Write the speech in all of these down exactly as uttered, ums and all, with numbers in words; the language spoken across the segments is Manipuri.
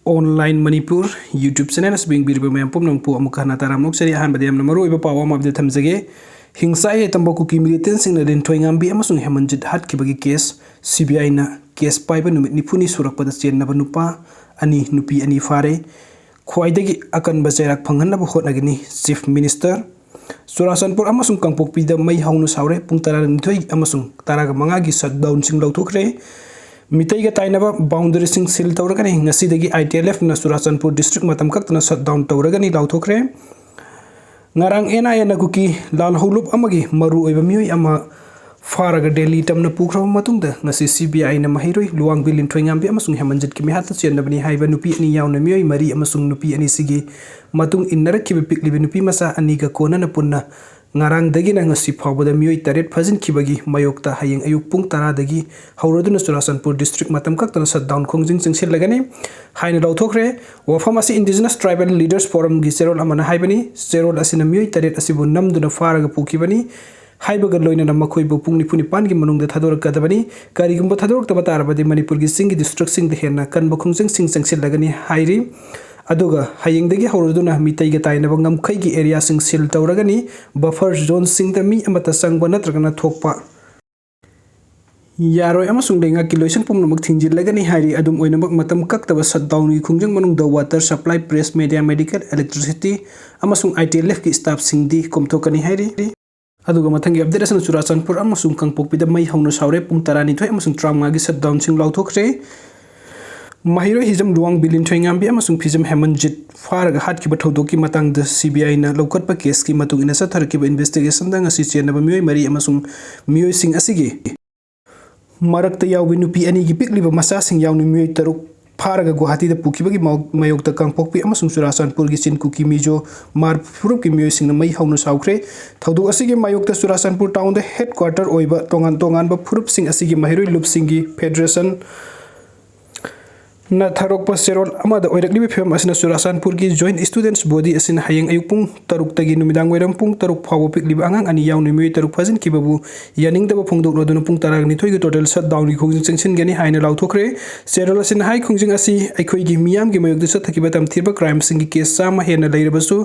Online Manipur YouTube channel ꯑꯁꯤꯕꯨ ꯌꯦꯡꯕꯤꯔꯤꯕ ꯃꯌꯥꯝ ꯄꯨꯝꯅꯃꯛꯄꯨ ꯑꯃꯨꯛꯀ ꯍꯟꯅ ꯇꯔꯥꯝꯅ ꯑꯣꯛꯆꯔꯤ꯫ ꯑꯍꯥꯟꯕꯗ ꯌꯥꯝꯅ ꯃꯔꯨꯑꯣꯏꯕ ꯄꯥꯎ ꯑꯃ ꯑꯞꯗꯦꯠ ꯊꯝꯖꯒꯦ꯫ ꯍꯤꯡꯁꯥ ꯌꯥꯏꯇꯝꯕ ꯀꯨꯀꯤ militantꯁꯤꯡꯅ ꯂꯤꯟꯊꯣꯏꯉꯥꯝꯕꯤ ꯑꯃꯁꯨꯡ ꯍꯦꯃꯟꯖꯤꯠ ꯍꯥꯠꯈꯤꯕꯒꯤ case, CBIꯅ case ꯄꯥꯏꯕ ꯅꯨꯃꯤꯠ ꯅꯤꯐꯨꯅꯤ ꯁꯨꯔꯛꯄꯗ ꯆꯦꯟꯅꯕ ꯅꯨꯄꯥ ꯑꯅꯤ, ꯅꯨꯄꯤ ꯑꯅꯤ ꯐꯥꯔꯦ꯫ ꯈ꯭ꯋꯥꯏꯗꯒꯤ ꯑꯀꯟꯕ ꯆꯩꯔꯥꯛ ꯐꯪꯍꯟꯅꯕ ꯍꯣꯠꯅꯒꯅꯤ, Chief Minister꯫ ꯆꯨꯔꯥꯆꯥꯟꯄꯨꯔ ꯑꯃꯁꯨꯡ ꯀꯥꯡꯄꯣꯛꯄꯤꯗ ꯃꯩ ꯍꯧꯅ ꯁꯥꯎꯔꯦ꯫ ꯄꯨꯡ ꯇꯔꯥꯅꯤꯊꯣꯏ ꯑꯃꯁꯨꯡ ꯇꯔꯥꯒ ꯃꯉꯥꯒꯤ shutdownꯁꯤꯡ ꯂꯧꯊꯣꯛꯈ꯭ꯔꯦ꯫ ꯃꯤꯇꯩꯒ ꯇꯥꯏꯅꯕ boundaryꯁꯤꯡ seal ꯇꯧꯔꯒꯅꯤ꯫ ꯉꯁꯤꯗꯒꯤ ITLFꯅ ꯆꯨꯔꯥꯆꯥꯟꯄꯨꯔ district ꯃꯇꯝ ꯀꯛꯇꯅ shutdown ꯇꯧꯔꯒꯅꯤ ꯂꯥꯎꯊꯣꯛꯈ꯭ꯔꯦ꯫ ꯉꯔꯥꯡ NIAꯅ ꯀꯨꯀꯤ ꯂꯥꯜꯍꯧꯂꯨꯞ ꯑꯃꯒꯤ ꯃꯔꯨꯑꯣꯏꯕ ꯃꯤꯑꯣꯏ ꯑꯃ ꯐꯥꯔꯒ ꯗꯦꯜꯂꯤ ꯇꯝꯅ ꯄꯨꯈ꯭ꯔꯕ ꯃꯇꯨꯡꯗ, ꯉꯁꯤ CBIꯅ ꯃꯍꯩꯔꯣꯏ ꯂꯨꯋꯥꯡꯕꯤ ꯂꯤꯟꯊꯣꯏꯉꯥꯝꯕꯤ ꯑꯃꯁꯨꯡ ꯍꯦꯃꯟꯖꯤꯠꯀꯤ ꯃꯤꯍꯥꯠꯇ ꯆꯦꯟꯅꯕꯅꯤ ꯍꯥꯏꯕ ꯅꯨꯄꯤ ꯑꯅꯤ ꯌꯥꯎꯅ ꯃꯤꯑꯣꯏ ꯃꯔꯤ ꯑꯃꯁꯨꯡ ꯅꯨꯄꯤ ꯑꯅꯤꯁꯤꯒꯤ ꯃꯇꯨꯡ ꯏꯟꯅꯔꯛꯈꯤꯕ ꯄꯤꯛꯂꯤꯕ ꯅꯨꯄꯤ ꯃꯆꯥ ꯑꯅꯤꯒ ꯀꯣꯟꯅꯅ ꯄꯨꯟꯅ ꯉꯔꯥꯡꯗꯒꯤꯅ ꯉꯁꯤ ꯐꯥꯎꯕꯗ ꯃꯤꯑꯣꯏ ꯇꯔꯦꯠ ꯐꯥꯖꯤꯟꯈꯤꯕꯒꯤ ꯃꯥꯌꯣꯛꯇ ꯍꯌꯦꯡ ꯑꯌꯨꯛ ꯄꯨꯡ ꯇꯔꯥꯗꯒꯤ ꯍꯧꯔꯗꯨꯅ ꯆꯨꯔꯥꯆꯥꯟꯄꯨꯔ district ꯃꯇꯝ ꯀꯛꯇꯅ shutdown ꯈꯣꯡꯖꯪ ꯆꯪꯁꯤꯜꯂꯒꯅꯤ ꯍꯥꯏꯅ ꯂꯥꯎꯊꯣꯛꯈ꯭ꯔꯦ꯫ ꯋꯥꯐꯝ ꯑꯁꯤ Indigenous Tribal Leaders Forumꯒꯤ ꯆꯦꯔꯣꯜ ꯑꯃꯅ ꯍꯥꯏꯕꯅꯤ꯫ ꯆꯦꯔꯣꯜ ꯑꯁꯤꯅ ꯃꯤꯑꯣꯏ ꯇꯔꯦꯠ ꯑꯁꯤꯕꯨ ꯅꯝꯗꯨꯅ ꯐꯥꯔꯒ ꯄꯨꯈꯤꯕꯅꯤ ꯍꯥꯏꯕꯒ ꯂꯣꯏꯅꯅ ꯃꯈꯣꯏꯕꯨ ꯄꯨꯡ ꯅꯤꯐꯨ ꯅꯤꯄꯥꯟꯒꯤ ꯃꯅꯨꯡꯗ ꯊꯥꯗꯣꯔꯛꯀꯗꯕꯅꯤ꯫ ꯀꯔꯤꯒꯨꯝꯕ ꯊꯥꯗꯣꯔꯛꯇꯕ ꯇꯥꯔꯕꯗꯤ ꯃꯅꯤꯄꯨꯔꯒꯤ ꯆꯤꯡꯒꯤ districtꯁꯤꯡꯗ ꯍꯦꯟꯅ ꯀꯟꯕ ꯈꯣꯡꯖꯪꯁꯤꯡ ꯆꯪꯁꯤꯜꯂꯒꯅꯤ ꯍꯥꯏꯔꯤ꯫ ꯑꯗꯨꯒ ꯍꯌꯦꯡꯗꯒꯤ ꯍꯧꯔꯗꯨꯅ ꯃꯤꯇꯩꯒ ꯇꯥꯏꯅꯕ ꯉꯝꯈꯩꯒꯤ areaꯁꯤꯡ seal ꯇꯧꯔꯒꯅꯤ꯫ Buffer zoneꯁꯤꯡꯗ ꯃꯤ ꯑꯃꯠꯇ ꯆꯪꯕ ꯅꯠꯇ꯭ꯔꯒꯅ ꯊꯣꯛꯄ ꯌꯥꯔꯣꯏ ꯑꯃꯁꯨꯡ ꯂꯩꯉꯥꯛꯀꯤ ꯂꯣꯏꯁꯪ ꯄꯨꯝꯅꯃꯛ ꯊꯤꯡꯖꯤꯜꯂꯒꯅꯤ ꯍꯥꯏꯔꯤ꯫ ꯑꯗꯨꯝ ꯑꯣꯏꯅꯃꯛ, ꯃꯇꯝ ꯀꯛꯇꯕ shutdownꯒꯤ ꯈꯣꯡꯖꯪ ꯃꯅꯨꯡꯗ water supply, press, media, medical, electricity ꯑꯃꯁꯨꯡ ITLFꯀꯤ staffꯁꯤꯡꯗꯤ ꯀꯣꯝꯊꯣꯛꯀꯅꯤ ꯍꯥꯏꯔꯤ꯫ ꯑꯗꯨꯒ ꯃꯊꯪꯒꯤ update ꯑꯁꯤꯅ ꯆꯨꯔꯥꯆꯥꯟꯄꯨꯔ ꯑꯃꯁꯨꯡ ꯀꯥꯡꯄꯣꯛꯄꯤꯗ ꯃꯩ ꯍꯧꯅ ꯁꯥꯎꯔꯦ꯫ ꯄꯨꯡ ꯇꯔꯥꯅꯤꯊꯣꯏ ꯑꯃꯁꯨꯡ ꯇꯔꯥꯃꯉꯥꯒꯤ shutdownꯁꯤꯡ ꯂꯥꯎꯊꯣꯛꯈ꯭ꯔꯦ꯫ ꯃꯍꯩꯔꯣꯏ ꯍꯤꯖꯝ ꯂꯨꯋꯥꯡꯕꯤ ꯂꯤꯟꯊꯣꯏꯉꯥꯝꯕꯤ ꯑꯃꯁꯨꯡ ꯐꯤꯖꯝ ꯍꯦꯃꯟꯖꯤꯠ ꯐꯥꯔꯒ ꯍꯥꯠꯈꯤꯕ ꯊꯧꯗꯣꯛꯀꯤ ꯃꯇꯥꯡꯗ CBIꯅ ꯂꯧꯈꯠꯄ caseꯀꯤ ꯃꯇꯨꯡ ꯏꯟꯅ ꯆꯠꯊꯔꯛꯈꯤꯕ investigationꯗ ꯉꯁꯤ ꯆꯦꯟꯅꯕ ꯃꯤꯑꯣꯏ ꯃꯔꯤ ꯑꯃꯁꯨꯡ ꯃꯤꯑꯣꯏꯁꯤꯡ ꯑꯁꯤꯒꯤ ꯃꯔꯛꯇ ꯌꯥꯎꯕꯤ ꯅꯨꯄꯤ ꯑꯅꯤꯒꯤ ꯄꯤꯛꯂꯤꯕ ꯃꯆꯥꯁꯤꯡ ꯌꯥꯎꯅ ꯃꯤꯑꯣꯏ ꯇꯔꯨꯛ ꯐꯥꯔꯒ ꯒꯨꯋꯥꯍꯥꯇꯤꯗ ꯄꯨꯈꯤꯕꯒꯤ ꯃꯥꯌꯣꯛ-, ꯃꯥꯌꯣꯛꯇ ꯀꯥꯡꯄꯣꯛꯄꯤ ꯑꯃꯁꯨꯡ ꯆꯨꯔꯥꯆꯥꯟꯄꯨꯔꯒꯤ ꯆꯤꯟ ꯀꯨꯀꯤ ꯃꯤꯖꯣ ꯃꯥꯔ ꯐꯨꯔꯨꯞꯀꯤ ꯃꯤꯑꯣꯏꯁꯤꯡꯅ ꯃꯩ ꯍꯧꯅ ꯁꯥꯎꯈ꯭ꯔꯦ꯫ ꯊꯧꯗꯣꯛ ꯑꯁꯤꯒꯤ ꯃꯥꯌꯣꯛꯇ ꯆꯨꯔꯥꯆꯥꯟꯄꯨꯔ townꯗ headquarter ꯑꯣꯏꯕ ꯇꯣꯉꯥꯟ ꯇꯣꯉꯥꯟꯕ ꯐꯨꯔꯨꯞꯁꯤꯡ ꯑꯁꯤꯒꯤ ꯃꯍꯩꯔꯣꯏ ꯂꯨꯞꯁꯤꯡꯒꯤ federation ꯅ ꯊꯥꯔꯛꯄ ꯆꯦꯔꯣꯜ ꯑꯃꯗ ꯑꯣꯏꯔꯛꯂꯤꯕ ꯐꯤꯕꯝ ꯑꯁꯤꯅ ꯆꯨꯔꯥꯆꯥꯟꯄꯨꯔꯒꯤ Joint Students Body ꯑꯁꯤꯅ ꯍꯌꯦꯡ ꯑꯌꯨꯛ ꯄꯨꯡ ꯇꯔꯨꯛꯇꯒꯤ ꯅꯨꯃꯤꯗꯥꯡ ꯋꯥꯏꯔꯝ ꯄꯨꯡ ꯇꯔꯨꯛ ꯐꯥꯎꯕ ꯄꯤꯛꯂꯤꯕ ꯑꯉꯥꯡ ꯑꯅꯤ ꯌꯥꯎꯅ ꯃꯤꯑꯣꯏ ꯇꯔꯨꯛ ꯐꯥꯖꯤꯟꯈꯤꯕꯕꯨ ꯌꯥꯅꯤꯡꯗꯕ ꯐꯣꯡꯗꯣꯛꯂꯗꯨꯅ ꯄꯨꯡ ꯇꯔꯥꯅꯤꯊꯣꯏꯒꯤ total shutdownꯒꯤ ꯈꯣꯡꯖꯪ ꯆꯪꯁꯤꯟꯒꯅꯤ ꯍꯥꯏꯅ ꯂꯥꯎꯊꯣꯛꯈ꯭ꯔꯦ꯫ ꯆꯦꯔꯣꯜ ꯑꯁꯤꯅ ꯍꯥꯏ, ꯈꯣꯡꯖꯪ ꯑꯁꯤ ꯑꯩꯈꯣꯏꯒꯤ ꯃꯤꯌꯥꯝꯒꯤ ꯃꯥꯌꯣꯛꯇ ꯆꯠꯊꯈꯤꯕ ꯇꯝꯊꯤꯕ crimeꯁꯤꯡꯒꯤ case ꯆꯥꯝꯃ ꯍꯦꯟꯅ ꯂꯩꯔꯕꯁꯨ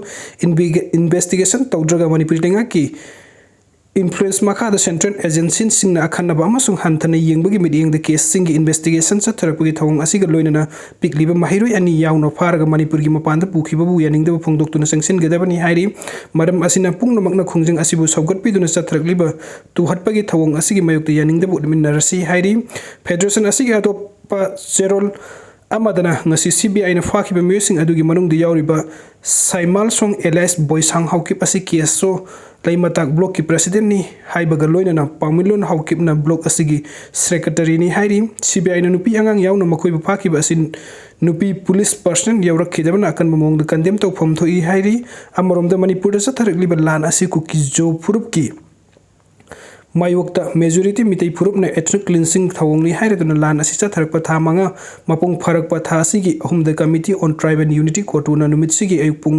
inve-, investigation ꯇꯧꯗ꯭ꯔꯒ ꯃꯅꯤꯄꯨꯔꯤ ꯂꯩꯉꯥꯛꯀꯤ influence ꯃꯈꯥꯗ central agencyꯁꯤꯡꯅ ꯑꯈꯟꯅꯕ ꯑꯃꯁꯨꯡ ꯍꯟꯊꯅ ꯌꯦꯡꯕꯒꯤ ꯃꯤꯠꯌꯦꯡꯗ caseꯁꯤꯡꯒꯤ investigation ꯆꯠꯊꯔꯛꯄꯒꯤ ꯊꯧꯑꯣꯡ ꯑꯁꯤꯒ ꯂꯣꯏꯅꯅ ꯄꯤꯛꯂꯤꯕ ꯃꯍꯩꯔꯣꯏ ꯑꯅꯤ ꯌꯥꯎꯅ ꯐꯥꯔꯒ ꯃꯅꯤꯄꯨꯔꯒꯤ ꯃꯄꯥꯟꯗ ꯄꯨꯈꯤꯕꯕꯨ ꯌꯥꯅꯤꯡꯗꯕ ꯐꯣꯡꯗꯣꯛꯇꯨꯅ ꯆꯪꯁꯤꯟꯒꯗꯕꯅꯤ ꯍꯥꯏꯔꯤ꯫ ꯃꯔꯝ ꯑꯁꯤꯅ ꯄꯨꯝꯅꯃꯛꯅ ꯈꯣꯡꯖꯪ ꯑꯁꯤꯕꯨ ꯁꯧꯒꯠꯄꯤꯗꯨꯅ ꯆꯠꯊꯔꯛꯂꯤꯕ ꯇꯨꯍꯠꯄꯒꯤ ꯊꯧꯑꯣꯡ ꯑꯁꯤꯒꯤ ꯃꯥꯌꯣꯛꯇ ꯌꯥꯅꯤꯡꯗꯕ ꯎꯠꯃꯤꯟꯅꯔꯁꯤ ꯍꯥꯏꯔꯤ꯫ Federation ꯑꯁꯤꯒꯤ ꯑꯇꯣꯞꯄ ꯆꯦꯔꯣꯜ ꯑꯃꯗꯅ ꯉꯁꯤ CBIꯅ ꯐꯥꯈꯤꯕ ꯃꯤꯑꯣꯏꯁꯤꯡ ꯑꯗꯨꯒꯤ ꯃꯅꯨꯡꯗ ꯌꯥꯎꯔꯤꯕ ꯁꯥꯏꯃꯥꯜꯁꯣꯡ alias ꯕꯣꯏꯁꯥꯡ ꯍꯥꯎꯀꯤꯞ ꯑꯁꯤ KSO ꯂꯩꯃꯇꯥꯛ blockꯀꯤ presidentꯅꯤ ꯍꯥꯏꯕꯒ ꯂꯣꯏꯅꯅ ꯄꯥꯎꯃꯤꯂꯣꯟ ꯍꯥꯎꯀꯤꯞꯅ block ꯑꯁꯤꯒꯤ secretaryꯅꯤ ꯍꯥꯏꯔꯤ꯫ CBIꯅ ꯅꯨꯄꯤ ꯑꯉꯥꯡ ꯌꯥꯎꯅ ꯃꯈꯣꯏꯕꯨ ꯐꯥꯈꯤꯕ ꯑꯁꯤ ꯅꯨꯄꯤ police personnel ꯌꯥꯎꯔꯛꯈꯤꯗꯕꯅ ꯑꯀꯟꯕ ꯃꯑꯣꯡꯗ condemn ꯇꯧꯐꯝ ꯊꯣꯛꯏ ꯍꯥꯏꯔꯤ꯫ ꯑꯃꯔꯣꯝꯗ ꯃꯅꯤꯄꯨꯔꯗ ꯆꯠꯊꯔꯛꯂꯤꯕ ꯂꯥꯟ ꯑꯁꯤ ꯀꯨꯀꯤ-ꯖꯣ ꯐꯨꯔꯨꯞꯀꯤ ꯃꯥꯌꯣꯛꯇ majority ꯃꯤꯇꯩ ꯐꯨꯔꯨꯞꯅ ethnic cleansing ꯊꯧꯑꯣꯡꯅꯤ ꯍꯥꯏꯔꯗꯨꯅ ꯂꯥꯟ ꯑꯁꯤ ꯆꯠꯊꯔꯛꯄ ꯊꯥ ꯃꯉꯥ ꯃꯄꯨꯡ ꯐꯥꯔꯛꯄ ꯊꯥ ꯑꯁꯤꯒꯤ ꯑꯍꯨꯝꯗ Committee on Tribal Unity, CoTUꯅ ꯅꯨꯃꯤꯠꯁꯤꯒꯤ ꯑꯌꯨꯛ ꯄꯨꯡ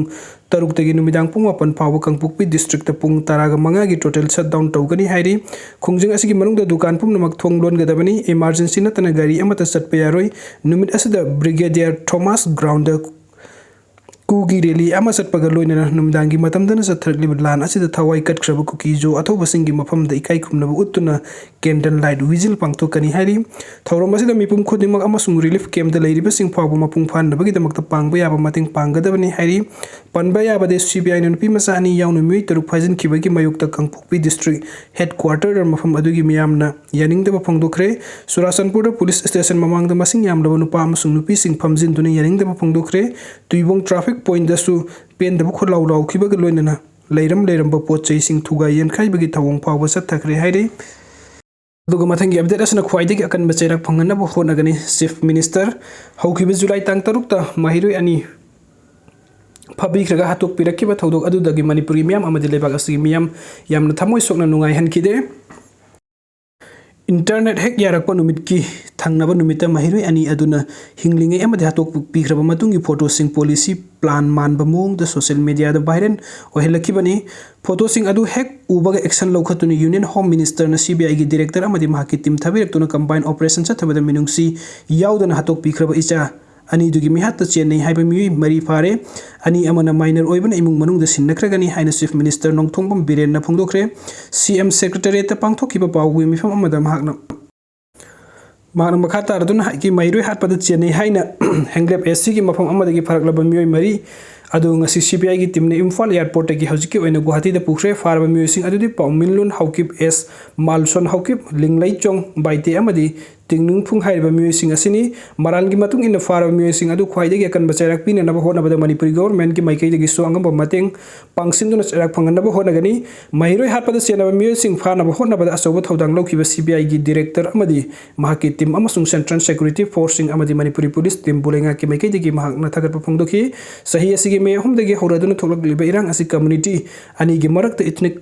ꯇꯔꯨꯛꯇꯒꯤ ꯅꯨꯃꯤꯗꯥꯡ ꯄꯨꯡ ꯃꯥꯄꯟ ꯐꯥꯎꯕ ꯀꯥꯡꯄꯣꯛꯄꯤ districtꯇ ꯄꯨꯡ ꯇꯔꯥꯒ ꯃꯉꯥꯒꯤ total shutdown ꯇꯧꯒꯅꯤ ꯍꯥꯏꯔꯤ꯫ ꯈꯣꯡꯖꯪ ꯑꯁꯤꯒꯤ ꯃꯅꯨꯡꯗ ꯗꯨꯀꯥꯟ ꯄꯨꯝꯅꯃꯛ ꯊꯣꯡ ꯂꯣꯟꯒꯗꯕꯅꯤ, emergency ꯅꯠꯇꯅ ꯒꯥꯔꯤ ꯑꯃꯠꯇ ꯆꯠꯄ ꯌꯥꯔꯣꯏ꯫ ꯅꯨꯃꯤꯠ ꯑꯁꯤꯗ Brigadier Thomas groundꯗ ꯀꯨꯀꯤ rally ꯑꯃ ꯆꯠꯄꯒ ꯂꯣꯏꯅꯅ ꯅꯨꯃꯤꯗꯥꯡꯒꯤ ꯃꯇꯝꯗꯅ ꯆꯠꯊꯔꯛꯂꯤꯕ ꯂꯥꯟ ꯑꯁꯤꯗ ꯊꯋꯥꯏ ꯀꯠꯈ꯭ꯔꯕ ꯀꯨꯀꯤ-ꯖꯣ ꯑꯊꯧꯕꯁꯤꯡꯒꯤ ꯃꯐꯝꯗ ꯏꯀꯥꯏ ꯈꯨꯝꯅꯕ ꯎꯠꯇꯨꯅ candle light vigil ꯄꯥꯡꯊꯣꯛꯀꯅꯤ ꯍꯥꯏꯔꯤ꯫ ꯊꯧꯔꯝ ꯑꯁꯤꯗ ꯃꯤꯄꯨꯝ ꯈꯨꯗꯤꯡꯃꯛ ꯑꯃꯁꯨꯡ relief campꯇ ꯂꯩꯔꯤꯕꯁꯤꯡ ꯐꯥꯎꯕ ꯃꯄꯨꯡ ꯐꯥꯍꯟꯅꯕꯒꯤꯗꯃꯛꯇ ꯄꯥꯡꯕ ꯌꯥꯕ ꯃꯇꯦꯡ ꯄꯥꯡꯒꯗꯕꯅꯤ ꯍꯥꯏꯔꯤ꯫ ꯄꯟꯕ ꯌꯥꯕꯗꯤ, CBIꯅ ꯅꯨꯄꯤ ꯃꯆꯥ ꯑꯅꯤ ꯌꯥꯎꯅ ꯃꯤꯑꯣꯏ ꯇꯔꯨꯛ ꯐꯥꯖꯤꯟꯈꯤꯕꯒꯤ ꯃꯥꯌꯣꯛꯇ ꯀꯥꯡꯄꯣꯛꯄꯤ district headquarter ꯃꯐꯝ ꯑꯗꯨꯒꯤ ꯃꯤꯌꯥꯝꯅ ꯌꯥꯅꯤꯡꯗꯕ ꯐꯣꯡꯗꯣꯛꯈ꯭ꯔꯦ꯫ ꯆꯨꯔꯥꯆꯥꯟꯄꯨꯔꯗ police station ꯃꯃꯥꯡꯗ ꯃꯁꯤꯡ ꯌꯥꯝꯂꯕ ꯅꯨꯄꯥ ꯑꯃꯁꯨꯡ ꯅꯨꯄꯤꯁꯤꯡ ꯐꯝꯖꯤꯟꯗꯨꯅ ꯌꯥꯅꯤꯡꯗꯕ ꯐꯣꯡꯗꯣꯛꯈ꯭ꯔꯦ꯫ ꯇꯨꯏꯕꯣꯡ traffic pointꯗꯁꯨ ꯄꯦꯟꯗꯕ ꯈꯣꯜꯂꯥꯎ ꯂꯥꯎꯈꯤꯕꯒ ꯂꯣꯏꯅꯅ ꯂꯩꯔꯝ ꯂꯩꯔꯝꯕ ꯄꯣꯠ ꯆꯩꯁꯤꯡ ꯊꯨꯒꯥꯏ ꯌꯦꯟꯈꯥꯏꯕꯒꯤ ꯊꯧꯑꯣꯡ ꯐꯥꯎꯕ ꯆꯠꯊꯈ꯭ꯔꯦ ꯍꯥꯏꯔꯤ꯫ ꯑꯗꯨꯒ ꯃꯊꯪꯒꯤ update ꯑꯁꯤꯅ ꯈ꯭ꯋꯥꯏꯗꯒꯤ ꯑꯀꯟꯕ ꯆꯩꯔꯥꯛ ꯐꯪꯍꯟꯅꯕ ꯍꯣꯠꯅꯒꯅꯤ꯫ Chief Minister ꯍꯧꯈꯤꯕ July ꯇꯥꯡ ꯇꯔꯨꯛꯇ ꯃꯍꯩꯔꯣꯏ ꯑꯅꯤ ꯐꯥꯕꯤꯈ꯭ꯔꯒ ꯍꯥꯠꯇꯣꯛꯄꯤꯔꯛꯈꯤꯕ ꯊꯧꯗꯣꯛ ꯑꯗꯨꯗꯒꯤ ꯃꯅꯤꯄꯨꯔꯒꯤ ꯃꯤꯌꯥꯝ ꯑꯃꯗꯤ ꯂꯩꯕꯥꯛ ꯑꯁꯤꯒꯤ ꯃꯤꯌꯥꯝ ꯌꯥꯝꯅ ꯊꯃꯣꯏ ꯁꯣꯛꯅ ꯅꯨꯡꯉꯥꯏꯍꯟꯈꯤꯗꯦ꯫ ꯏꯟꯇꯔꯅꯦꯠ ꯍꯦꯛ ꯌꯥꯔꯛꯄ ꯅꯨꯃꯤꯠꯀꯤ ꯊꯪꯅꯕ ꯅꯨꯃꯤꯠꯇ ꯃꯍꯩꯔꯣꯏ ꯑꯅꯤ ꯑꯗꯨꯅ ꯍꯤꯡꯂꯤꯉꯩ ꯑꯃꯗꯤ ꯍꯥꯠꯇꯣꯛꯄꯤꯈ꯭ꯔꯕ ꯃꯇꯨꯡꯒꯤ ꯐꯣꯇꯣꯁꯤꯡ ꯄꯣꯂꯤꯁꯤ ꯄ꯭ꯂꯥꯟ ꯃꯥꯟꯕ ꯃꯑꯣꯡꯗ ꯁꯣꯁꯤꯌꯦꯜ ꯃꯦꯗꯤꯌꯥꯗ ꯚꯥꯏꯔꯦꯜ ꯑꯣꯏꯍꯜꯂꯛꯈꯤꯕꯅꯤ꯫ ꯐꯣꯇꯣꯁꯤꯡ ꯑꯗꯨ ꯍꯦꯛ ꯎꯕꯒ ꯑꯦꯛꯁꯟ ꯂꯧꯈꯠꯇꯨꯅ ꯌꯨꯅꯤꯌꯟ ꯍꯣꯝ ꯃꯤꯅꯤꯁꯇꯔꯅ ꯁꯤ ꯕꯤ ꯑꯥꯏꯒꯤ ꯗꯤꯔꯦꯛꯇꯔ ꯑꯃꯗꯤ ꯃꯍꯥꯛꯀꯤ ꯇꯤꯝ ꯊꯥꯕꯤꯔꯛꯇꯨꯅ ꯀꯝꯕꯥꯏꯟ ꯑꯣꯄꯔꯦꯁꯟ ꯆꯠꯊꯕꯗ ꯃꯤꯅꯨꯡꯁꯤ ꯌꯥꯎꯗꯅ ꯍꯥꯠꯇꯣꯛꯄꯤꯈ꯭ꯔꯕ ꯏꯆꯥ ꯑꯅꯤꯗꯨꯒꯤ ꯃꯤꯍꯥꯠꯇ ꯆꯦꯟꯅꯩ ꯍꯥꯏꯕ ꯃꯤꯑꯣꯏ ꯃꯔꯤ ꯐꯥꯔꯦ꯫ ꯑꯅꯤ ꯑꯃꯅ ꯃꯥꯏꯅꯔ ꯑꯣꯏꯕꯅ ꯏꯃꯨꯡ ꯃꯅꯨꯡꯗ ꯁꯤꯟꯅꯈ꯭ꯔꯒꯅꯤ ꯍꯥꯏꯅ ꯆꯤꯐ ꯃꯤꯅꯤꯁꯇꯔ ꯅꯣꯡꯊꯣꯡꯕꯝ ꯕꯤꯔꯦꯟꯅ ꯐꯣꯡꯗꯣꯛꯈ꯭ꯔꯦ꯫ ꯁꯤ ꯑꯦꯝ ꯁꯦꯀ꯭ꯔꯦꯇꯔꯤꯌꯦꯠꯇ ꯄꯥꯡꯊꯣꯛꯈꯤꯕ ꯄꯥꯎꯒꯤ ꯃꯤꯐꯝ ꯑꯃꯗ ꯃꯍꯥꯛꯅ ꯃꯍꯥꯛꯅ ꯃꯈꯥ ꯇꯥꯔꯗꯨꯅ ꯍꯥꯏꯈꯤ, ꯃꯍꯩꯔꯣꯏ ꯍꯥꯠꯄꯗ ꯆꯦꯟꯅꯩ ꯍꯥꯏꯅ ꯍꯦꯡꯂꯦꯞ ꯑꯦꯁ ꯁꯤꯒꯤ ꯃꯐꯝ ꯑꯃꯗꯒꯤ ꯐꯥꯔꯛꯂꯕ ꯃꯤꯑꯣꯏ ꯃꯔꯤ ꯑꯗꯨ ꯉꯁꯤ ꯁꯤ ꯕꯤ ꯑꯥꯏꯒꯤ ꯇꯤꯝꯅ ꯏꯝꯐꯥꯜ ꯑꯦꯌꯥꯔꯄꯣꯔꯠꯇꯒꯤ ꯍꯧꯖꯤꯛꯀꯤ ꯑꯣꯏꯅ ꯒꯨꯋꯥꯍꯥꯇꯤꯗ ꯄꯨꯈ꯭ꯔꯦ꯫ ꯐꯥꯔꯕ ꯃꯤꯑꯣꯏꯁꯤꯡ ꯑꯗꯨꯗꯤ ꯄꯥꯎꯃꯤꯟꯂꯨꯟ ꯍꯥꯎꯀꯤꯞ, ꯑꯦꯁ ꯃꯥꯜꯁꯣꯟ ꯍꯥꯎꯀꯤꯞ, ꯂꯤꯡꯂꯩꯆꯣꯡ ꯕꯥꯏꯇꯦ ꯑꯃꯗꯤ ꯇꯤꯡꯅꯨꯡꯐꯨꯡ ꯍꯥꯏꯔꯤꯕ ꯃꯤꯑꯣꯏꯁꯤꯡ ꯑꯁꯤꯅꯤ꯫ ꯃꯔꯥꯜꯒꯤ ꯃꯇꯨꯡ ꯏꯟꯅ ꯐꯥꯔꯕ ꯃꯤꯑꯣꯏꯁꯤꯡ ꯑꯗꯨ ꯈ꯭ꯋꯥꯏꯗꯒꯤ ꯑꯀꯟꯕ ꯆꯩꯔꯥꯛ ꯄꯤꯅꯅꯕ ꯍꯣꯠꯅꯕꯗ ꯃꯅꯤꯄꯨꯔꯤ ꯒꯣꯚꯔꯟꯃꯦꯟꯠꯀꯤ ꯃꯥꯏꯀꯩꯗꯒꯤꯁꯨ ꯑꯉꯝꯕ ꯃꯇꯦꯡ ꯄꯥꯡꯁꯤꯟꯗꯨꯅ ꯆꯩꯔꯥꯛ ꯐꯪꯍꯟꯅꯕ ꯍꯣꯠꯅꯒꯅꯤ꯫ ꯃꯍꯩꯔꯣꯏ ꯍꯥꯠꯄꯗ ꯆꯦꯟꯅꯕ ꯃꯤꯑꯣꯏꯁꯤꯡ ꯐꯥꯅꯕ ꯍꯣꯠꯅꯕꯗ ꯑꯆꯧꯕ ꯊꯧꯗꯥꯡ ꯂꯧꯈꯤꯕ ꯁꯤ ꯕꯤ ꯑꯥꯏꯒꯤ ꯗꯤꯔꯦꯛꯇꯔ ꯑꯃꯗꯤ ꯃꯍꯥꯛꯀꯤ ꯇꯤꯝ ꯑꯃꯁꯨꯡ ꯁꯦꯟꯇ꯭ꯔꯦꯜ ꯁꯦꯀ꯭ꯌꯨꯔꯤꯇꯤ ꯐꯣꯔꯁꯁꯤꯡ ꯑꯃꯗꯤ ꯃꯅꯤꯄꯨꯔꯤ ꯄꯨꯂꯤꯁ ꯇꯤꯝꯕꯨ ꯂꯩꯉꯥꯛꯀꯤ ꯃꯥꯏꯀꯩꯗꯒꯤ ꯃꯍꯥꯛꯅ ꯊꯥꯒꯠꯄ ꯐꯣꯡꯗꯣꯛꯈꯤ꯫ ꯆꯍꯤ ꯑꯁꯤꯒꯤ ꯃꯦ ꯑꯍꯨꯝꯗꯒꯤ ꯍꯧꯔꯗꯨꯅ ꯊꯣꯛꯂꯛꯂꯤꯕ ꯏꯔꯥꯡ ꯑꯁꯤ ꯀꯝꯃ꯭ꯌꯨꯅꯤꯇꯤ ꯑꯅꯤꯒꯤ ꯃꯔꯛꯇ ꯏꯊꯅꯤꯛ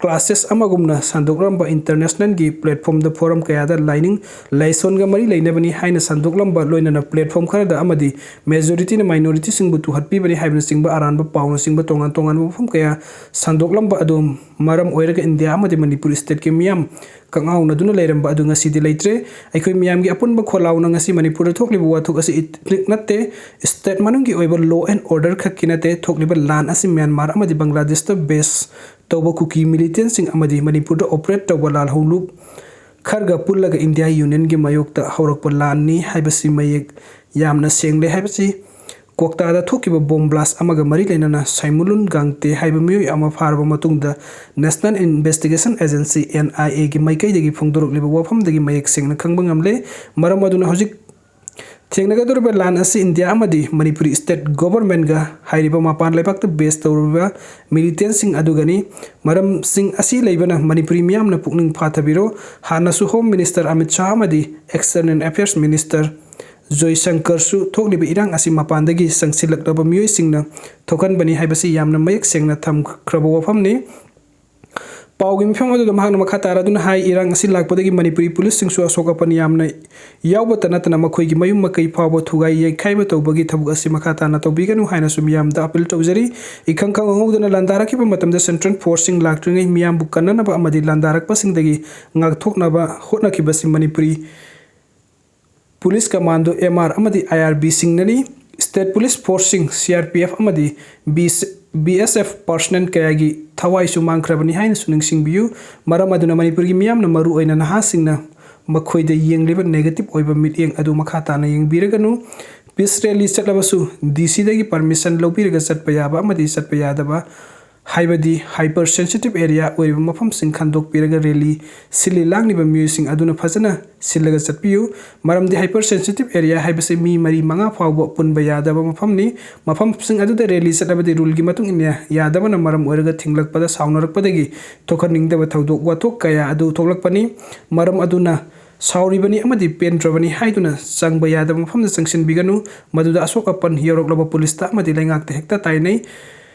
ꯀ꯭ꯂꯥꯁꯦꯁ ꯑꯃꯒꯨꯝꯅ ꯁꯟꯗꯣꯛꯂꯝꯕ ꯏꯟꯇꯔꯅꯦꯁꯅꯦꯜꯒꯤ ꯄ꯭ꯂꯦꯠꯐꯣꯔꯝꯗ ꯐꯣꯔꯝ ꯀꯌꯥꯗ ꯂꯥꯏꯅꯤꯡ ꯂꯥꯏꯁꯣꯟꯒ ꯃꯔꯤ ꯂꯩꯅꯕꯅꯤ ꯍꯥꯏꯅ ꯁꯟꯗꯣꯛꯂꯝꯕ, ꯂꯣꯏꯅꯅ ꯄ꯭ꯂꯦꯠꯐꯣꯔꯝ ꯈꯔꯗ ꯑꯃꯗꯤ ꯃꯦꯖꯣꯔꯤꯇꯤꯅ ꯃꯥꯏꯅꯣꯔꯤꯇꯤꯁꯤꯡꯕꯨ ꯇꯨꯍꯠꯄꯤꯕꯅꯤ ꯍꯥꯏꯕꯅꯆꯤꯡꯕ ꯑꯔꯥꯟꯕ ꯄꯥꯎꯅꯆꯤꯡꯕ ꯇꯣꯉꯥꯟ ꯇꯣꯉꯥꯟꯕ ꯃꯐꯝ ꯀꯌꯥ ꯁꯟꯗꯣꯛꯂꯝꯕ ꯑꯗꯨ ꯃꯔꯝ ꯑꯣꯏꯔꯒ ꯏꯟꯗꯤꯌꯥ ꯑꯃꯗꯤ ꯃꯅꯤꯄꯨꯔ ꯁ꯭ꯇꯦꯠꯀꯤ ꯃꯤꯌꯥꯝ ꯀꯛꯉꯥꯎꯅꯗꯨꯅ ꯂꯩꯔꯝꯕ ꯑꯗꯨ ꯉꯁꯤꯗꯤ ꯂꯩꯇ꯭ꯔꯦ꯫ ꯑꯩꯈꯣꯏ ꯃꯤꯌꯥꯝꯒꯤ ꯑꯄꯨꯟꯕ ꯈꯣꯜꯂꯥꯎꯅ ꯉꯁꯤ ꯃꯅꯤꯄꯨꯔꯗ ꯊꯣꯛꯂꯤꯕ ꯋꯥꯊꯣꯛ ꯑꯁꯤ ꯏꯊꯅꯤꯛ ꯅꯠꯇꯦ, ꯁ꯭ꯇꯦꯠ ꯃꯅꯨꯡꯒꯤ ꯑꯣꯏꯕ ꯂꯣ ꯑꯦꯟ ꯑꯣꯔꯗꯔ ꯈꯛꯀꯤ ꯅꯠꯇꯦ꯫ ꯊꯣꯛꯂꯤꯕ ꯂꯥꯟ ꯑꯁꯤ ꯃ꯭ꯌꯥꯟꯃꯥꯔ ꯑꯃꯗꯤ ꯕꯪꯒ꯭ꯂꯥꯗꯦꯁꯇ ꯕꯦꯁ ꯇꯧꯕ ꯀꯨꯀꯤ ꯃꯤꯂꯤꯇꯦꯟꯁꯤꯡ ꯑꯃꯗꯤ ꯃꯅꯤꯄꯨꯔꯗ ꯑꯣꯄꯔꯦꯠ ꯇꯧꯕ ꯂꯥꯜꯍꯧꯂꯨꯞ ꯈꯔꯒ ꯄꯨꯜꯂꯒ ꯏꯟꯗꯤꯌꯥ ꯌꯨꯅꯤꯌꯟꯒꯤ ꯃꯥꯌꯣꯛꯇ ꯍꯧꯔꯛꯄ ꯂꯥꯟꯅꯤ ꯍꯥꯏꯕꯁꯤ ꯃꯌꯦꯛ ꯌꯥꯝꯅ ꯁꯦꯡꯂꯦ ꯍꯥꯏꯕꯁꯤ ꯀꯣꯛꯇꯥꯗ ꯊꯣꯛꯈꯤꯕ ꯕꯣꯝ ꯕ꯭ꯂꯥꯁ ꯑꯃꯒ ꯃꯔꯤ ꯂꯩꯅꯅ ꯁꯥꯏꯃꯨꯂꯨꯟ ꯒꯥꯡꯇꯦ ꯍꯥꯏꯕ ꯃꯤꯑꯣꯏ ꯑꯃ ꯐꯥꯔꯕ ꯃꯇꯨꯡꯗ ꯅꯦꯁꯅꯦꯜ ꯏꯟꯚꯦꯁꯇꯤꯒꯦꯁꯟ ꯑꯦꯖꯦꯟꯁꯤ, ꯑꯦꯟ ꯑꯥꯏ ꯑꯦꯒꯤ ꯃꯥꯏꯀꯩꯗꯒꯤ ꯐꯣꯡꯗꯣꯔꯛꯂꯤꯕ ꯋꯥꯐꯝꯗꯒꯤ ꯃꯌꯦꯛ ꯁꯦꯡꯅ ꯈꯪꯕ ꯉꯝꯂꯦ꯫ ꯃꯔꯝ ꯑꯗꯨꯅ ꯍꯧꯖꯤꯛ ꯊꯦꯡꯅꯒꯗꯧꯔꯤꯕ ꯂꯥꯟ ꯑꯁꯤ ꯏꯟꯗꯤꯌꯥ ꯑꯃꯗꯤ ꯃꯅꯤꯄꯨꯔꯤ ꯁ꯭ꯇꯦꯠ ꯒꯣꯚꯔꯟꯃꯦꯟꯠꯒ ꯍꯥꯏꯔꯤꯕ ꯃꯄꯥꯟ ꯂꯩꯕꯥꯛꯇ ꯕꯦꯁ ꯇꯧꯔꯤꯕ ꯃꯤꯂꯤꯇꯦꯟꯁꯤꯡ ꯑꯗꯨꯒꯅꯤ꯫ ꯃꯔꯝꯁꯤꯡ ꯑꯁꯤ ꯂꯩꯕꯅ ꯃꯅꯤꯄꯨꯔꯤ ꯃꯤꯌꯥꯝꯅ ꯄꯨꯛꯅꯤꯡ ꯐꯥꯊꯕꯤꯔꯣ꯫ ꯍꯥꯟꯅꯁꯨ ꯍꯣꯝ ꯃꯤꯅꯤꯁꯇꯔ ꯑꯃꯤꯠ ꯁꯥꯍ ꯑꯃꯗꯤ ꯑꯦꯛꯁꯇꯔꯅꯦꯜ ꯑꯦꯐꯤꯌꯔꯁ ꯃꯤꯅꯤꯁꯇꯔ ꯖꯣꯏꯁꯪꯀꯔꯁꯨ ꯊꯣꯛꯂꯤꯕ ꯏꯔꯥꯡ ꯑꯁꯤ ꯃꯄꯥꯟꯗꯒꯤ ꯆꯪꯁꯤꯜꯂꯛꯂꯕ ꯃꯤꯑꯣꯏꯁꯤꯡꯅ ꯊꯣꯛꯍꯟꯕꯅꯤ ꯍꯥꯏꯕꯁꯤ ꯌꯥꯝꯅ ꯃꯌꯦꯛ ꯁꯦꯡꯅ ꯊꯝꯈ꯭ꯔꯕ ꯋꯥꯐꯝꯅꯤ꯫ ꯄꯥꯎꯒꯤ ꯃꯤꯐꯝ ꯑꯗꯨꯗ ꯃꯍꯥꯛꯅ ꯃꯈꯥ ꯇꯥꯔꯗꯨꯅ ꯍꯥꯏ, ꯏꯔꯥꯡ ꯑꯁꯤ ꯂꯥꯛꯄꯗꯒꯤ ꯃꯅꯤꯄꯨꯔꯤ ꯄꯨꯂꯤꯁꯁꯤꯡꯁꯨ ꯑꯁꯣꯛ ꯑꯄꯟ ꯌꯥꯝꯅ ꯌꯥꯎꯕꯇ ꯅꯠꯇꯅ ꯃꯈꯣꯏꯒꯤ ꯃꯌꯨꯝ ꯃꯀꯩ ꯐꯥꯎꯕ ꯊꯨꯒꯥꯏ ꯌꯩꯈꯥꯏꯕ ꯇꯧꯕꯒꯤ ꯊꯕꯛ ꯑꯁꯤ ꯃꯈꯥ ꯇꯥꯅ ꯇꯧꯕꯤꯒꯅꯨ ꯍꯥꯏꯅꯁꯨ ꯃꯤꯌꯥꯝꯗ ꯑꯄꯤꯜ ꯇꯧꯖꯔꯤ꯫ ꯏꯈꯪ ꯈꯪꯍꯧꯗꯅ ꯂꯥꯟꯗꯥꯔꯛꯈꯤꯕ ꯃꯇꯝꯗ ꯁꯦꯟꯇ꯭ꯔꯦꯜ ꯐꯣꯔꯁꯁꯤꯡ ꯂꯥꯛꯇ꯭ꯔꯤꯉꯩ ꯃꯤꯌꯥꯝꯕꯨ ꯀꯟꯅꯅꯕ ꯑꯃꯗꯤ ꯂꯥꯟꯗꯥꯔꯛꯄꯁꯤꯡꯗꯒꯤ ꯉꯥꯛꯊꯣꯛꯅꯕ ꯍꯣꯠꯅꯈꯤꯕꯁꯤ Manipuri police commando, M R ꯑꯃꯗꯤ ꯑꯥꯏ ꯑꯥꯔ ꯕꯤꯁꯤꯡꯅꯅꯤ꯫ ꯁ꯭ꯇꯦꯠ ꯄꯨꯂꯤꯁ ꯐꯣꯔꯁꯁꯤꯡ, ꯁꯤ ꯑꯥꯔ ꯄꯤ ꯑꯦꯐ ꯑꯃꯗꯤ ꯕꯤ ꯑꯦꯁ ꯑꯦꯐ ꯄꯥꯔꯁꯅꯦꯜ ꯀꯌꯥꯒꯤ ꯊꯋꯥꯏꯁꯨ ꯃꯥꯡꯈ꯭ꯔꯕꯅꯤ ꯍꯥꯏꯅꯁꯨ ꯅꯤꯡꯁꯤꯡꯕꯤꯌꯨ꯫ ꯃꯔꯝ ꯑꯗꯨꯅ ꯃꯅꯤꯄꯨꯔꯒꯤ ꯃꯤꯌꯥꯝꯅ, ꯃꯔꯨꯑꯣꯏꯅ ꯅꯍꯥꯁꯤꯡꯅ, ꯃꯈꯣꯏꯗ ꯌꯦꯡꯂꯤꯕ ꯅꯦꯒꯦꯇꯤꯚ ꯑꯣꯏꯕ ꯃꯤꯠꯌꯦꯡ ꯑꯗꯨ ꯃꯈꯥ ꯇꯥꯅ ꯌꯦꯡꯕꯤꯔꯒꯅꯨ꯫ ꯄꯤꯁ ꯔꯦꯂꯤ ꯆꯠꯂꯕꯁꯨ ꯗꯤ ꯁꯤꯗꯒꯤ ꯄꯔꯃꯤꯁꯟ ꯂꯧꯕꯤꯔꯒ ꯆꯠꯄ ꯌꯥꯕ ꯑꯃꯗꯤ ꯆꯠꯄ ꯌꯥꯗꯕ, ꯍꯥꯏꯕꯗꯤ ꯍꯥꯏꯄꯔ ꯁꯦꯟꯁꯤꯇꯤꯚ ꯑꯦꯔꯤꯌꯥ ꯑꯣꯏꯔꯤꯕ ꯃꯐꯝꯁꯤꯡ ꯈꯟꯗꯣꯛꯄꯤꯔꯒ ꯔꯦꯂꯤ ꯁꯤꯜꯂꯤ ꯂꯥꯡꯂꯤꯕ ꯃꯤꯑꯣꯏꯁꯤꯡ ꯑꯗꯨꯅ ꯐꯖꯅ ꯁꯤꯜꯂꯒ ꯆꯠꯄꯤꯌꯨ꯫ ꯃꯔꯝꯗꯤ ꯍꯥꯏꯄꯔ ꯁꯦꯟꯁꯤꯇꯤꯚ ꯑꯦꯔꯤꯌꯥ ꯍꯥꯏꯕꯁꯤ ꯃꯤ ꯃꯔꯤ ꯃꯉꯥ ꯐꯥꯎꯕ ꯄꯨꯟꯕ ꯌꯥꯗꯕ ꯃꯐꯝꯅꯤ꯫ ꯃꯐꯝꯁꯤꯡ ꯑꯗꯨꯗ ꯔꯦꯂꯤ ꯆꯠꯂꯕꯗꯤ ꯔꯨꯜꯒꯤ ꯃꯇꯨꯡ ꯏꯟꯅ ꯌꯥꯗꯕꯅ ꯃꯔꯝ ꯑꯣꯏꯔꯒ ꯊꯤꯡꯂꯛꯄꯗ ꯁꯥꯎꯅꯔꯛꯄꯗꯒꯤ ꯊꯣꯛꯍꯟꯅꯤꯡꯗꯕ ꯊꯧꯗꯣꯛ ꯋꯥꯊꯣꯛ ꯀꯌꯥ ꯑꯗꯨ ꯊꯣꯛꯂꯛꯄꯅꯤ꯫ ꯃꯔꯝ ꯑꯗꯨꯅ ꯁꯥꯎꯔꯤꯕꯅꯤ ꯑꯃꯗꯤ ꯄꯦꯟꯗ꯭ꯔꯕꯅꯤ ꯍꯥꯏꯗꯨꯅ ꯆꯪꯕ ꯌꯥꯗꯕ ꯃꯐꯝꯗ ꯆꯪꯁꯤꯟꯕꯤꯒꯅꯨ꯫ ꯃꯗꯨꯗ ꯑꯁꯣꯛ ꯑꯄꯟ ꯌꯧꯔꯛꯂꯕ ꯄꯨꯂꯤꯁꯇ ꯑꯃꯗꯤ ꯂꯩꯉꯥꯛꯇ ꯍꯦꯛꯇ ꯇꯥꯏꯅꯩ꯫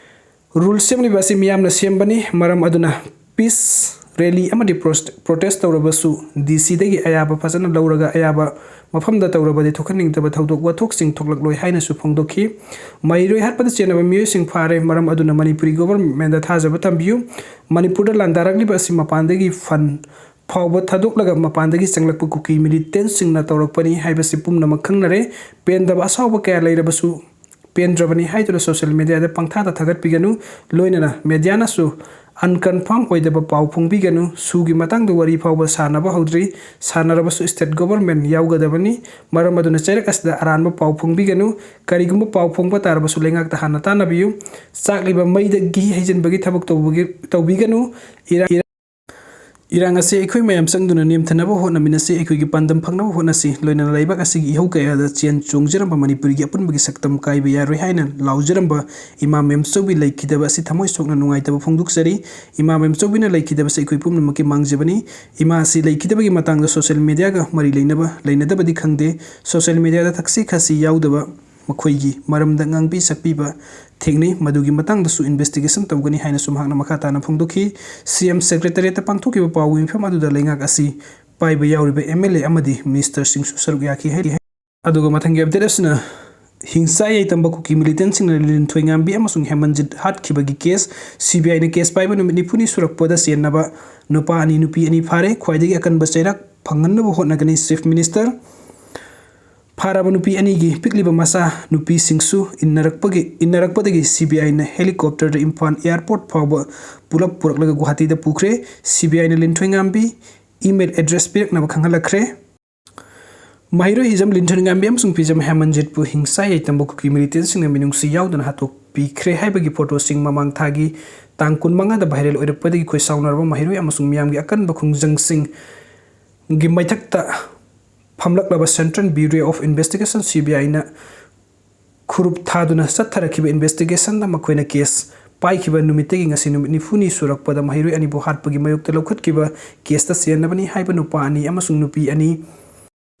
ꯔꯨꯜ ꯁꯦꯝꯂꯤꯕ ꯑꯁꯤ ꯃꯤꯌꯥꯝꯅ ꯁꯦꯝꯕꯅꯤ꯫ ꯃꯔꯝ ꯑꯗꯨꯅ ꯄꯤꯁ ꯔꯦꯂꯤ ꯑꯃꯗꯤ ꯄ꯭ꯔꯣꯁ-, ꯄ꯭ꯔꯣꯇꯦꯁ ꯇꯧꯔꯕꯁꯨ ꯗꯤ ꯁꯤꯗꯒꯤ ꯑꯌꯥꯕ ꯐꯖꯅ ꯂꯧꯔꯒ ꯑꯌꯥꯕ ꯃꯐꯝꯗ ꯇꯧꯔꯕꯗꯤ ꯊꯣꯛꯍꯟꯅꯤꯡꯗꯕ ꯊꯧꯗꯣꯛ ꯋꯥꯊꯣꯛꯁꯤꯡ ꯊꯣꯛꯂꯛꯂꯣꯏ ꯍꯥꯏꯅꯁꯨ ꯐꯣꯡꯗꯣꯛꯈꯤ꯫ ꯃꯍꯩꯔꯣꯏ ꯍꯥꯠꯄꯗ ꯆꯦꯟꯅꯕ ꯃꯤꯑꯣꯏꯁꯤꯡ ꯐꯥꯔꯦ꯫ ꯃꯔꯝ ꯑꯗꯨꯅ ꯃꯅꯤꯄꯨꯔꯤ ꯒꯣꯚꯔꯟꯃꯦꯟꯗ ꯊꯥꯖꯕ ꯊꯝꯕꯤꯌꯨ꯫ ꯃꯅꯤꯄꯨꯔꯗ ꯂꯥꯟꯗꯥꯔꯛꯂꯤꯕ ꯑꯁꯤ ꯃꯄꯥꯟꯗꯒꯤ ꯐꯟ ꯐꯥꯎꯕ ꯊꯥꯗꯣꯛꯂꯒ ꯃꯄꯥꯟꯗꯒꯤ ꯆꯪꯂꯛꯄ ꯀꯨꯀꯤ ꯃꯤꯂꯤꯇꯦꯟꯁꯁꯤꯡꯅ ꯇꯧꯔꯛꯄꯅꯤ ꯍꯥꯏꯕꯁꯤ ꯄꯨꯝꯅꯃꯛ ꯈꯪꯅꯔꯦ꯫ ꯄꯦꯟꯗꯕ ꯑꯁꯥꯎꯕ ꯀꯌꯥ ꯂꯩꯔꯕꯁꯨ ꯄꯦꯟꯗ꯭ꯔꯕꯅꯤ ꯍꯥꯏꯗꯨꯅ ꯁꯣꯁꯤꯌꯦꯜ ꯃꯦꯗꯤꯌꯥꯗ ꯄꯪꯊꯥꯗ ꯊꯥꯒꯠꯄꯤꯒꯅꯨ꯫ ꯂꯣꯏꯅꯅ ꯃꯦꯗꯤꯌꯥꯅꯁꯨ ꯑꯟꯀꯟꯐꯥꯔꯝ ꯑꯣꯏꯗꯕ ꯄꯥꯎ ꯐꯣꯡꯕꯤꯒꯅꯨ꯫ ꯁꯨꯒꯤ ꯃꯇꯥꯡꯗ ꯋꯥꯔꯤ ꯐꯥꯎꯕ ꯁꯥꯟꯅꯕ ꯍꯧꯗ꯭ꯔꯤ꯫ ꯁꯥꯟꯅꯔꯕꯁꯨ ꯁ꯭ꯇꯦꯠ ꯒꯣꯚꯔꯟꯃꯦꯟ ꯌꯥꯎꯒꯗꯕꯅꯤ꯫ ꯃꯔꯝ ꯑꯗꯨꯅ ꯆꯩꯔꯛ ꯑꯁꯤꯗ ꯑꯔꯥꯟꯕ ꯄꯥꯎ ꯐꯣꯡꯕꯤꯒꯅꯨ꯫ ꯀꯔꯤꯒꯨꯝꯕ ꯄꯥꯎ ꯐꯣꯡꯕ ꯇꯥꯔꯕꯁꯨ ꯂꯩꯉꯥꯛꯇ ꯍꯥꯟꯅ ꯇꯥꯟꯅꯕꯤꯌꯨ꯫ ꯆꯥꯛꯂꯤꯕ ꯃꯩꯗꯒꯤ ꯍꯩꯖꯤꯟꯕꯒꯤ ꯊꯕꯛ ꯇꯧꯕꯒꯤ-, ꯇꯧꯕꯤꯒꯅꯨ꯫ ꯏꯔꯥꯡ ꯏꯔꯥꯡ ꯑꯁꯤ ꯑꯩꯈꯣꯏ ꯃꯌꯥꯝ ꯆꯪꯗꯨꯅ ꯅꯦꯝꯊꯅꯕ ꯍꯣꯠꯅꯃꯤꯟꯅꯁꯤ, ꯑꯩꯈꯣꯏꯒꯤ ꯄꯥꯟꯗꯝ ꯐꯪꯅꯕ ꯍꯣꯠꯅꯁꯤ꯫ ꯂꯣꯏꯅꯅ ꯂꯩꯕꯥꯛ ꯑꯁꯤꯒꯤ ꯏꯍꯧ ꯀꯌꯥꯗ ꯆꯦꯟ ꯆꯣꯡꯖꯔꯝꯕ ꯃꯅꯤꯄꯨꯔꯒꯤ ꯑꯄꯨꯟꯕꯒꯤ ꯁꯛꯇꯝ ꯀꯥꯏꯕ ꯌꯥꯔꯣꯏ ꯍꯥꯏꯅ ꯂꯥꯎꯖꯔꯝꯕ ꯏꯃꯥ ꯃꯦꯝꯆꯧꯕꯤ ꯂꯩꯈꯤꯗꯕ ꯑꯁꯤ ꯊꯃꯣꯏ ꯁꯣꯛꯅ ꯅꯨꯡꯉꯥꯏꯇꯕ ꯐꯣꯡꯗꯣꯛꯆꯔꯤ꯫ ꯏꯃꯥ ꯃꯦꯝꯆꯧꯕꯤꯅ ꯂꯩꯈꯤꯗꯕꯁꯤ ꯑꯩꯈꯣꯏ ꯄꯨꯝꯅꯃꯛꯀꯤ ꯃꯥꯡꯖꯕꯅꯤ꯫ ꯏꯃꯥ ꯑꯁꯤ ꯂꯩꯈꯤꯗꯕꯒꯤ ꯃꯇꯥꯡꯗ ꯁꯣꯁꯤꯌꯦꯜ ꯃꯦꯗꯤꯌꯥꯒ ꯃꯔꯤ ꯂꯩꯅꯕ ꯂꯩꯅꯗꯕꯗꯤ ꯈꯪꯗꯦ꯫ ꯁꯣꯁꯤꯌꯦꯜ ꯃꯦꯗꯤꯌꯥꯗ ꯊꯛꯁꯤ ꯈꯥꯁꯤ ꯌꯥꯎꯗꯕ ꯃꯈꯣꯏꯒꯤ ꯃꯔꯝꯗ ꯉꯥꯡꯕꯤ ꯁꯛꯄꯤꯕ ꯊꯦꯡꯅꯩ꯫ ꯃꯗꯨꯒꯤ ꯃꯇꯥꯡꯗꯁꯨ investigation ꯇꯧꯒꯅꯤ ꯍꯥꯏꯅꯁꯨ ꯃꯍꯥꯛꯅ ꯃꯈꯥ ꯇꯥꯅ ꯐꯣꯡꯗꯣꯛꯈꯤ꯫ C M Secretariat ꯇ ꯄꯥꯡꯊꯣꯛꯈꯤꯕ ꯄꯥꯎꯒꯤ ꯃꯤꯐꯝ ꯑꯗꯨꯗ ꯂꯩꯉꯥꯛ ꯑꯁꯤ ꯄꯥꯏꯕ ꯌꯥꯎꯔꯤꯕ M L A ꯑꯃꯗꯤ minister ꯁꯤꯡꯁꯨ ꯁꯔꯨꯛ ꯌꯥꯈꯤ ꯍꯥꯏꯔꯤ꯫ ꯑꯗꯨꯒ ꯃꯊꯪꯒꯤ update ꯑꯁꯤꯅ ꯍꯤꯡꯁꯥ ꯌꯥꯏꯇꯝꯕ ꯀꯨꯀꯤ militant ꯁꯤꯡꯅ ꯂꯤꯟꯊꯣꯏꯉꯥꯝꯕꯤ ꯑꯃꯁꯨꯡ ꯍꯦꯃꯟꯖꯤꯠ ꯍꯥꯠꯈꯤꯕꯒꯤ case, C B I ꯅ case ꯄꯥꯏꯕ ꯅꯨꯃꯤꯠ ꯅꯤꯐꯨꯅꯤ ꯁꯨꯔꯛꯄꯗ ꯆꯦꯟꯅꯕ ꯅꯨꯄꯥ ꯑꯅꯤ ꯅꯨꯄꯤ ꯑꯅꯤ ꯐꯥꯔꯦ꯫ ꯈ꯭ꯋꯥꯏꯗꯒꯤ ꯑꯀꯟꯕ ꯆꯩꯔꯥꯛ ꯐꯪꯍꯟꯅꯕ ꯍꯣꯠꯅꯒꯅꯤ Chief Minister꯫ ꯐꯥꯔꯕ ꯅꯨꯄꯤ ꯑꯅꯤꯒꯤ ꯄꯤꯛꯂꯤꯕ ꯃꯆꯥ ꯅꯨꯄꯤꯁꯤꯡꯁꯨ ꯏꯟꯅꯔꯛꯄꯒꯤ, ꯏꯟꯅꯔꯛꯄꯗꯒꯤ C B I ꯅ helicopter ꯗ ꯏꯝꯐꯥꯜ airport ꯐꯥꯎꯕ ꯄꯨꯂꯞ ꯄꯨꯔꯛꯂꯒ ꯒꯨꯋꯥꯍꯥꯇꯤꯗ ꯄꯨꯈ꯭ꯔꯦ꯫ C B I ꯅ ꯂꯤꯟꯊꯣꯏꯉꯥꯝꯕꯤ email address ꯄꯤꯔꯛꯅꯕ ꯈꯪꯍꯜꯂꯛꯈ꯭ꯔꯦ꯫ ꯃꯍꯩꯔꯣꯏ ꯍꯤꯖꯝ ꯂꯤꯟꯊꯣꯏꯉꯥꯝꯕꯤ ꯑꯃꯁꯨꯡ ꯐꯤꯖꯝ ꯍꯦꯃꯟꯖꯤꯠꯄꯨ ꯍꯤꯡꯁꯥ ꯌꯥꯏꯇꯝꯕ ꯀꯨꯀꯤ militant ꯁꯤꯡꯅ ꯃꯤꯅꯨꯡꯁꯤ ꯌꯥꯎꯗꯅ ꯍꯥꯠꯇꯣꯛꯄꯤꯈ꯭ꯔꯦ ꯍꯥꯏꯕꯒꯤ photo ꯁꯤꯡ ꯃꯃꯥꯡ ꯊꯥꯒꯤ ꯇꯥꯡ ꯀꯨꯟꯃꯉꯥꯗ viral ꯑꯣꯏꯔꯛꯄꯗꯒꯤ ꯈꯣꯏꯁꯥꯎꯅꯔꯕ ꯃꯍꯩꯔꯣꯏ ꯑꯃꯁꯨꯡ ꯃꯤꯌꯥꯝꯒꯤ ꯑꯀꯟꯕ ꯈꯣꯡꯖꯪꯁꯤꯡꯒꯤ ꯃꯩꯊꯛꯇ ꯐꯝꯂꯛꯂꯕ Central Bureau of Investigation, C B I ꯅ ꯈꯨꯔꯨꯞ ꯊꯥꯗꯨꯅ ꯆꯠꯊꯔꯛꯈꯤꯕ investigation ꯗ ꯃꯈꯣꯏꯅ case ꯄꯥꯏꯈꯤꯕ ꯅꯨꯃꯤꯠꯇꯒꯤ ꯉꯁꯤ ꯅꯨꯃꯤꯠ ꯅꯤꯐꯨꯅꯤ ꯁꯨꯔꯛꯄꯗ ꯃꯍꯩꯔꯣꯏ ꯑꯅꯤꯕꯨ ꯍꯥꯠꯄꯒꯤ ꯃꯥꯌꯣꯛꯇ ꯂꯧꯈꯠꯈꯤꯕ case ꯇ ꯆꯦꯟꯅꯕꯅꯤ ꯍꯥꯏꯕ ꯅꯨꯄꯥ ꯑꯅꯤ ꯑꯃꯁꯨꯡ ꯅꯨꯄꯤ ꯑꯅꯤ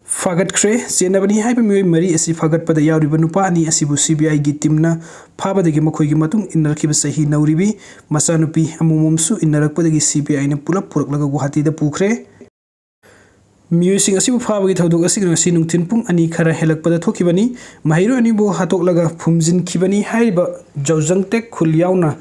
ꯐꯥꯒꯠꯈ꯭ꯔꯦ꯫ ꯆꯦꯟꯅꯕꯅꯤ ꯍꯥꯏꯕ ꯃꯤꯑꯣꯏ ꯃꯔꯤ ꯑꯁꯤ ꯐꯥꯒꯠꯄꯗ ꯌꯥꯎꯔꯤꯕ ꯅꯨꯄꯥ ꯑꯅꯤ ꯑꯁꯤꯕꯨ C B I ꯒꯤ team ꯅ ꯐꯥꯕꯗꯒꯤ ꯃꯈꯣꯏꯒꯤ ꯃꯇꯨꯡ ꯏꯟꯅꯔꯛꯈꯤꯕ ꯆꯍꯤ ꯅꯧꯔꯤꯕꯤ ꯃꯆꯥꯅꯨꯄꯤ ꯑꯃꯃꯝꯁꯨ ꯏꯟꯅꯔꯛꯄꯗꯒꯤ C B I ꯅ ꯄꯨꯂꯞ ꯄꯨꯔꯛꯂꯒ ꯒꯨꯋꯥꯍꯥꯇꯤꯗ ꯄꯨꯈ꯭ꯔꯦ꯫ ꯃꯤꯑꯣꯏꯁꯤꯡ ꯑꯁꯤꯕꯨ ꯐꯥꯕꯒꯤ ꯊꯧꯗꯣꯛ ꯑꯁꯤ ꯉꯁꯤ ꯅꯨꯡꯊꯤꯜ ꯄꯨꯡ ꯑꯅꯤ ꯈꯔ ꯍꯦꯜꯂꯛꯄꯗ ꯊꯣꯛꯈꯤꯕꯅꯤ꯫ ꯃꯍꯩꯔꯣꯏ ꯑꯅꯤꯕꯨ ꯍꯥꯠꯇꯣꯛꯂꯒ ꯐꯨꯝꯖꯤꯟꯈꯤꯕꯅꯤ ꯍꯥꯏꯔꯤꯕ ꯖꯧꯖꯪꯇꯦꯛ ꯈꯨꯜ ꯌꯥꯎꯅ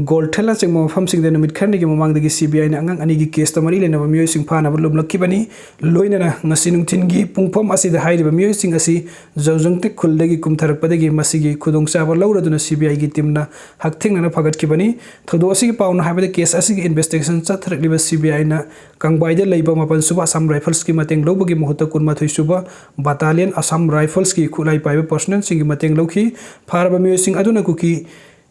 ꯒꯣꯜꯊꯦꯜꯅꯆꯤꯡꯕ ꯃꯐꯝꯁꯤꯡꯗ ꯅꯨꯃꯤꯠ ꯈꯔꯅꯤꯒꯤ ꯃꯃꯥꯡꯗꯒꯤ C B I ꯅ ꯑꯉꯥꯡ ꯑꯅꯤꯒꯤ case ꯇ ꯃꯔꯤ ꯂꯩꯅꯕ ꯃꯤꯑꯣꯏꯁꯤꯡ ꯐꯥꯅꯕ ꯂꯨꯝꯂꯛꯈꯤꯕꯅꯤ꯫ ꯂꯣꯏꯅꯅ ꯉꯁꯤ ꯅꯨꯡꯊꯤꯜꯒꯤ ꯄꯨꯡꯐꯝ ꯑꯁꯤꯗ ꯍꯥꯏꯔꯤꯕ ꯃꯤꯑꯣꯏꯁꯤꯡ ꯑꯁꯤ ꯖꯧꯖꯪꯇꯦꯛ ꯈꯨꯜꯗꯒꯤ ꯀꯨꯝꯊꯔꯛꯄꯗꯒꯤ ꯃꯁꯤꯒꯤ ꯈꯨꯗꯣꯡꯆꯥꯕ ꯂꯧꯔꯗꯨꯅ C B I ꯒꯤ team ꯅ ꯍꯛꯊꯦꯡꯅꯅ ꯐꯥꯒꯠꯈꯤꯕꯅꯤ꯫ ꯊꯧꯗꯣꯛ ꯑꯁꯤꯒꯤ ꯄꯥꯎꯅ ꯍꯥꯏꯕꯗ case ꯑꯁꯤꯒꯤ investigation ꯆꯠꯊꯔꯛꯂꯤꯕ C B I ꯅ ꯀꯪꯕꯥꯏꯗ ꯂꯩꯕ ꯃꯥꯄꯟ ꯁꯨꯕ Assam Rifles ꯀꯤ ꯃꯇꯦꯡ ꯂꯧꯕꯒꯤ ꯃꯍꯨꯠꯇ ꯀꯨꯟꯃꯥꯊꯣꯏ ꯁꯨꯕ Battalion Assam Rifles ꯀꯤ ꯈꯨꯠꯂꯥꯏ ꯄꯥꯏꯕ personnel ꯁꯤꯡꯒꯤ ꯃꯇꯦꯡ ꯂꯧꯈꯤ꯫ ꯐꯥꯔꯕ ꯃꯤꯑꯣꯏꯁꯤꯡ ꯑꯗꯨꯅ ꯀꯨꯀꯤ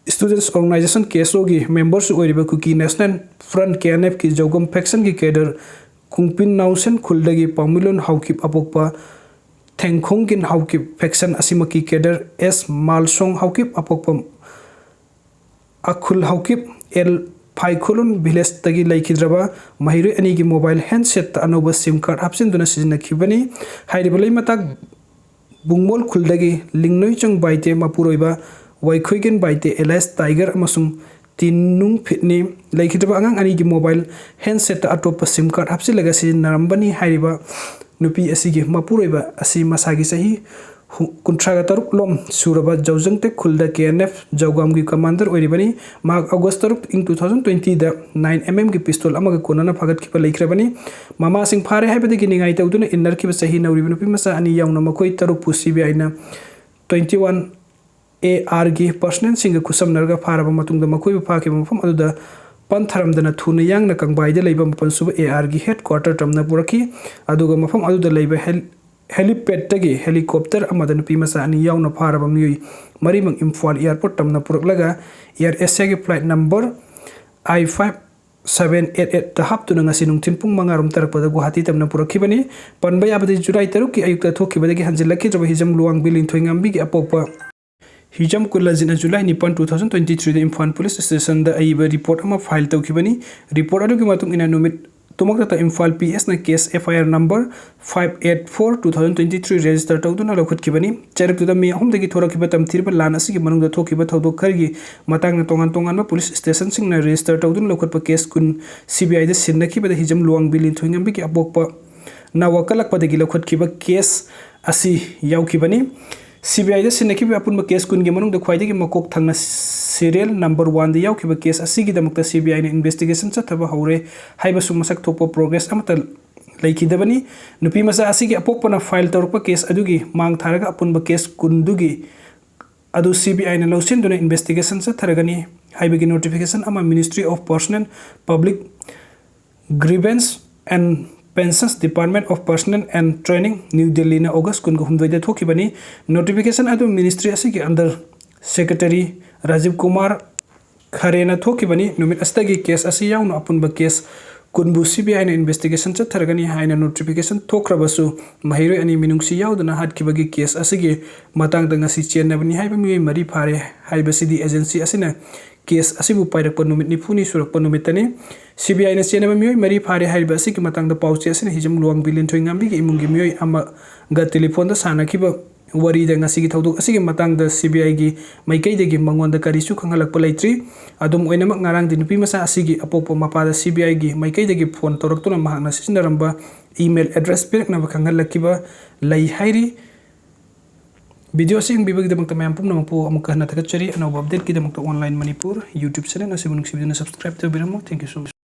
Students Organisation, KSO ꯒꯤ member ꯁꯨ ꯑꯣꯏꯔꯤꯕ Kuki National Front, K N F ꯀꯤ ꯖꯧꯒꯝ faction ꯒꯤ cadre ꯀꯨꯡꯄꯤꯟ ꯅꯥꯎꯁꯦꯟ ꯈꯨꯜꯗꯒꯤ ꯄꯥꯎꯃꯤꯂꯣꯟ ꯍꯥꯎꯀꯤꯞ ꯑꯄꯣꯛꯄ ꯊꯦꯡꯈꯣꯡꯒꯤꯟ ꯍꯥꯎꯀꯤꯞ faction ꯑꯁꯤꯃꯛꯀꯤ cadre S ꯃꯥꯜꯁꯣꯡ ꯍꯥꯎꯀꯤꯞ ꯑꯄꯣꯛꯄ ꯑꯈꯨꯜ ꯍꯥꯎꯀꯤꯞ ꯑꯦꯜ ꯐꯥꯏꯈꯨꯂꯨꯟ village ꯇꯒꯤ ꯂꯩꯈꯤꯗ꯭ꯔꯕ ꯃꯍꯩꯔꯣꯏ ꯑꯅꯤꯒꯤ mobile handset ꯇ ꯑꯅꯧꯕ SIM card ꯍꯥꯞꯆꯤꯟꯗꯨꯅ ꯁꯤꯖꯤꯟꯅꯈꯤꯕꯅꯤ꯫ ꯍꯥꯏꯔꯤꯕ ꯂꯩꯃꯇꯥꯛ ꯕꯨꯡꯃꯣꯜ ꯈꯨꯜꯗꯒꯤ ꯂꯤꯡꯅꯣꯏꯆꯪ ꯕꯥꯏꯇꯦ ꯃꯄꯨꯔꯣꯏꯕ ꯋꯥꯏꯈꯣꯏꯒꯦꯟ ꯕꯥꯏꯇꯦ alias Tiger ꯑꯃꯁꯨꯡ ꯇꯤꯟꯅꯨꯡ ꯐꯤꯠꯅꯤ꯫ ꯂꯩꯈꯤꯗ꯭ꯔꯕ ꯑꯉꯥꯡ ꯑꯅꯤꯒꯤ mobile handsetꯇ ꯑꯇꯣꯞꯄ SIM card ꯍꯥꯞꯆꯤꯜꯂꯒ ꯁꯤꯖꯤꯟꯅꯔꯝꯕꯅꯤ ꯍꯥꯏꯔꯤꯕ ꯅꯨꯄꯤ ꯑꯁꯤꯒꯤ ꯃꯄꯨꯔꯣꯏꯕ ꯑꯁꯤ ꯃꯁꯥꯒꯤ ꯆꯍꯤ ꯍꯨ-, ꯀꯨꯟꯊ꯭ꯔꯥꯒ ꯇꯔꯨꯛ ꯂꯣꯝ ꯁꯨꯔꯕ ꯖꯧꯖꯪꯇꯦ ꯈꯨꯜꯗ K N F ꯖꯧꯒꯥꯝꯒꯤ commander ꯑꯣꯏꯔꯤꯕꯅꯤ꯫ ꯃꯍꯥꯛ August ꯇꯔꯨꯛ, ꯏꯪ two thousand twentyꯗ nine MM ꯒꯤ pistol ꯑꯃꯒ ꯀꯣꯟꯅꯅ ꯐꯥꯒꯠꯈꯤꯕ ꯂꯩꯈ꯭ꯔꯕꯅꯤ꯫ ꯃꯃꯥꯁꯤꯡ ꯐꯥꯔꯦ ꯍꯥꯏꯕꯗꯒꯤ ꯅꯤꯡꯉꯥꯏ ꯇꯧꯗꯨꯅ ꯏꯟꯅꯔꯛꯈꯤꯕ ꯆꯍꯤ ꯅꯧꯔꯤꯕ ꯅꯨꯄꯤ ꯃꯆꯥ ꯑꯅꯤ ꯌꯥꯎꯅ ꯃꯈꯣꯏ ꯇꯔꯨꯛꯄꯨ CBIꯅ twenty one ARꯒꯤ personnelꯁꯤꯡꯒ ꯈꯨꯠꯁꯝꯅꯔꯒ ꯐꯥꯔꯕ ꯃꯇꯨꯡꯗ ꯃꯈꯣꯏꯕꯨ ꯐꯥꯈꯤꯕ ꯃꯐꯝ ꯑꯗꯨꯗ ꯄꯟꯊꯔꯝꯗꯅ ꯊꯨꯅ ꯌꯥꯡꯅ ꯀꯪꯕꯥꯏꯗ ꯂꯩꯕ ꯃꯥꯄꯟ ꯁꯨꯕ ARꯒꯤ headquarter ꯇꯝꯅ ꯄꯨꯔꯛꯈꯤ꯫ ꯑꯗꯨꯒ ꯃꯐꯝ ꯑꯗꯨꯗ ꯂꯩꯕ hel-, helipadꯇꯒꯤ helicopter ꯑꯃꯗ ꯅꯨꯄꯤ ꯃꯆꯥ ꯑꯅꯤ ꯌꯥꯎꯅ ꯐꯥꯔꯕ ꯃꯤꯑꯣꯏ ꯃꯔꯤꯃꯛ ꯏꯝꯐꯥꯜ airport ꯇꯝꯅ ꯄꯨꯔꯛꯂꯒ Air Asiaꯒꯤ flight number I five seven eight eightꯇ ꯍꯥꯞꯇꯨꯅ ꯉꯁꯤ ꯅꯨꯡꯊꯤꯜ ꯄꯨꯡ ꯃꯉꯥ ꯔꯣꯝ ꯇꯥꯔꯛꯄꯗ ꯒꯨꯋꯥꯍꯥꯇꯤ ꯇꯝꯅ ꯄꯨꯔꯛꯈꯤꯕꯅꯤ꯫ ꯄꯟꯕ ꯌꯥꯕꯗꯤ July ꯇꯔꯨꯛꯀꯤ ꯑꯌꯨꯛꯇ ꯊꯣꯛꯈꯤꯕꯗꯒꯤ ꯍꯟꯖꯤꯜꯂꯛꯈꯤꯗ꯭ꯔꯕ ꯍꯤꯖꯝ ꯂꯨꯋꯥꯡꯕꯤ ꯂꯤꯟꯊꯣꯏꯉꯥꯝꯕꯤꯒꯤ ꯑꯄꯣꯛꯄ ꯍꯤꯖꯝ ꯀꯨꯜꯂꯖꯤꯠꯅ July ꯅꯤꯄꯥꯟ, two thousand twenty threeꯗ Imphal police stationꯗ ꯑꯏꯕ report ꯑꯃ file ꯇꯧꯈꯤꯕꯅꯤ꯫ Report ꯑꯗꯨꯒꯤ ꯃꯇꯨꯡ ꯏꯟꯅ ꯅꯨꯃꯤꯠ ꯇꯨꯃꯛꯇꯇ Imphal PSꯅ case FIR number five eight four two thousand twenty three register ꯇꯧꯗꯨꯅ ꯂꯧꯈꯠꯈꯤꯕꯅꯤ꯫ ꯆꯩꯔꯛꯇꯨꯗ ꯃꯤ ꯑꯍꯨꯝꯗꯒꯤ ꯊꯣꯔꯛꯈꯤꯕ ꯇꯝꯊꯤꯔꯕ ꯂꯥꯟ ꯑꯁꯤꯒꯤ ꯃꯅꯨꯡꯗ ꯊꯣꯛꯈꯤꯕ ꯊꯧꯗꯣꯛ ꯈꯔꯒꯤ ꯃꯇꯥꯡꯗ ꯇꯣꯉꯥꯟ ꯇꯣꯉꯥꯟꯕ police stationꯁꯤꯡꯅ register ꯇꯧꯗꯨꯅ ꯂꯧꯈꯠꯄ case ꯀꯨꯟ CBIꯗ ꯁꯤꯟꯅꯈꯤꯕꯗ ꯍꯤꯖꯝ ꯂꯨꯋꯥꯡꯕꯤ ꯂꯤꯟꯊꯣꯏꯉꯝꯕꯤꯒꯤ ꯑꯄꯣꯛꯄꯅ ꯋꯥꯀꯠꯂꯛꯄꯗꯒꯤ ꯂꯧꯈꯠꯈꯤꯕ case ꯑꯁꯤ ꯌꯥꯎꯈꯤꯕꯅꯤ꯫ CBIꯗ ꯁꯤꯟꯅꯈꯤꯕ ꯑꯄꯨꯟꯕ case ꯀꯨꯟꯒꯤ ꯃꯅꯨꯡꯗ ꯈ꯭ꯋꯥꯏꯗꯒꯤ ꯃꯀꯣꯛ ꯊꯪꯅ serial number oneꯗ ꯌꯥꯎꯈꯤꯕ case ꯑꯁꯤꯒꯤꯗꯃꯛꯇ CBIꯅ investigation ꯆꯠꯊꯕ ꯍꯧꯔꯦ ꯍꯥꯏꯕꯁꯨ ꯃꯁꯛ ꯊꯣꯛꯄ progress ꯑꯃꯠꯇ ꯂꯩꯈꯤꯗꯕꯅꯤ꯫ ꯅꯨꯄꯤ ꯃꯆꯥ ꯑꯁꯤꯒꯤ ꯑꯄꯣꯛꯄꯅ file ꯇꯧꯔꯛꯄ case ꯑꯗꯨꯒꯤ ꯃꯥꯡ ꯊꯥꯔꯒ ꯑꯄꯨꯟꯕ case ꯀꯨꯟꯗꯨꯒꯤ ꯑꯗꯨ CBIꯅ ꯂꯧꯁꯤꯟꯗꯨꯅ investigation ꯆꯠꯊꯔꯒꯅꯤ ꯍꯥꯏꯕꯒꯤ notification ꯑꯃ Ministry of Personnel, Public Grievance and Pensions, Department of Personnel and Training, New Delhiꯅ August ꯀꯨꯟꯒ ꯍꯨꯝꯗꯣꯏꯗ ꯊꯣꯛꯈꯤꯕꯅꯤ꯫ Notification ꯑꯗꯨ ministry ꯑꯁꯤꯒꯤ under secretary ꯔꯥꯖꯤꯕ ꯀꯨꯃꯥꯔ ꯈꯔꯦꯅ ꯊꯣꯛꯈꯤꯕꯅꯤ꯫ ꯅꯨꯃꯤꯠ ꯑꯁꯤꯗꯒꯤ case ꯑꯁꯤ ꯌꯥꯎꯅ ꯑꯄꯨꯟꯕ case ꯀꯨꯟꯕꯨ CBIꯅ investigation ꯆꯠꯊꯔꯒꯅꯤ ꯍꯥꯏꯅ notification ꯊꯣꯛꯈ꯭ꯔꯕꯁꯨ, ꯃꯍꯩꯔꯣꯏ ꯑꯅꯤ ꯃꯤꯅꯨꯡꯁꯤ ꯌꯥꯎꯗꯅ ꯍꯥꯠꯈꯤꯕꯒꯤ case ꯑꯁꯤꯒꯤ ꯃꯇꯥꯡꯗ ꯉꯁꯤ ꯆꯦꯟꯅꯕꯅꯤ ꯍꯥꯏꯕ ꯃꯤꯑꯣꯏ ꯃꯔꯤ ꯐꯥꯔꯦ ꯍꯥꯏꯕꯁꯤꯗꯤ agency ꯑꯁꯤꯅ case ꯑꯁꯤꯕꯨ ꯄꯥꯏꯔꯛꯄ ꯅꯨꯃꯤꯠ ꯅꯤꯐꯨꯅꯤ ꯁꯨꯔꯛꯄ ꯅꯨꯃꯤꯠꯇꯅꯤ꯫ CBIꯅ ꯆꯦꯟꯅꯕ ꯃꯤꯑꯣꯏ ꯃꯔꯤ ꯐꯥꯔꯦ ꯍꯥꯏꯔꯤꯕ ꯑꯁꯤꯒꯤ ꯃꯇꯥꯡꯗ ꯄꯥꯎꯆꯦ ꯑꯁꯤꯅ ꯍꯤꯖꯝ ꯂꯨꯋꯥꯡꯕꯤ ꯂꯤꯟꯊꯣꯏꯉꯥꯝꯕꯤꯒꯤ ꯏꯃꯨꯡꯒꯤ ꯃꯤꯑꯣꯏ ꯑꯃꯒ telephone ꯗ ꯁꯥꯟꯅꯈꯤꯕ ꯋꯥꯔꯤꯗ ꯉꯁꯤꯒꯤ ꯊꯧꯗꯣꯛ ꯑꯁꯤꯒꯤ ꯃꯇꯥꯡꯗ ꯁꯤ ꯕꯤ ꯑꯥꯏꯒꯤ ꯃꯥꯏꯀꯩꯗꯒꯤ ꯃꯉꯣꯟꯗ ꯀꯔꯤꯁꯨ ꯈꯪꯍꯜꯂꯛꯄ ꯂꯩꯇ꯭ꯔꯤ꯫ ꯑꯗꯨꯝ ꯑꯣꯏꯅꯃꯛ, ꯉꯔꯥꯡꯗꯤ ꯅꯨꯄꯤ ꯃꯆꯥ ꯑꯁꯤꯒꯤ ꯑꯄꯣꯛꯄ ꯃꯄꯥꯗ ꯁꯤ ꯕꯤ ꯑꯥꯏꯒꯤ ꯃꯥꯏꯀꯩꯗꯒꯤ ꯐꯣꯟ ꯇꯧꯔꯛꯇꯨꯅ ꯃꯍꯥꯛꯅ ꯁꯤꯖꯤꯟꯅꯔꯝꯕ ꯏꯃꯦꯜ ꯑꯦꯗ꯭ꯔꯦꯁ ꯄꯤꯔꯛꯅꯕ ꯈꯪꯍꯜꯂꯛꯈꯤꯕ ꯂꯩ ꯍꯥꯏꯔꯤ꯫ ꯚꯤꯗꯤꯑꯣ ꯑꯁꯤ ꯌꯦꯡꯕꯤꯕꯒꯤꯗꯃꯛꯇ ꯃꯌꯥꯝ ꯄꯨꯝꯅꯃꯛꯄꯨ ꯑꯃꯨꯛꯀ ꯍꯟꯅ ꯊꯥꯒꯠꯆꯔꯤ꯫ ꯑꯅꯧꯕ ꯑꯞꯗꯦꯠꯀꯤꯗꯃꯛꯇ Online Manipur YouTube channel ꯑꯁꯤꯕꯨ ꯅꯨꯡꯁꯤꯕꯤꯗꯨꯅ subscribe ꯇꯧꯕꯤꯔꯝꯃꯨ꯫ Thank you so much꯫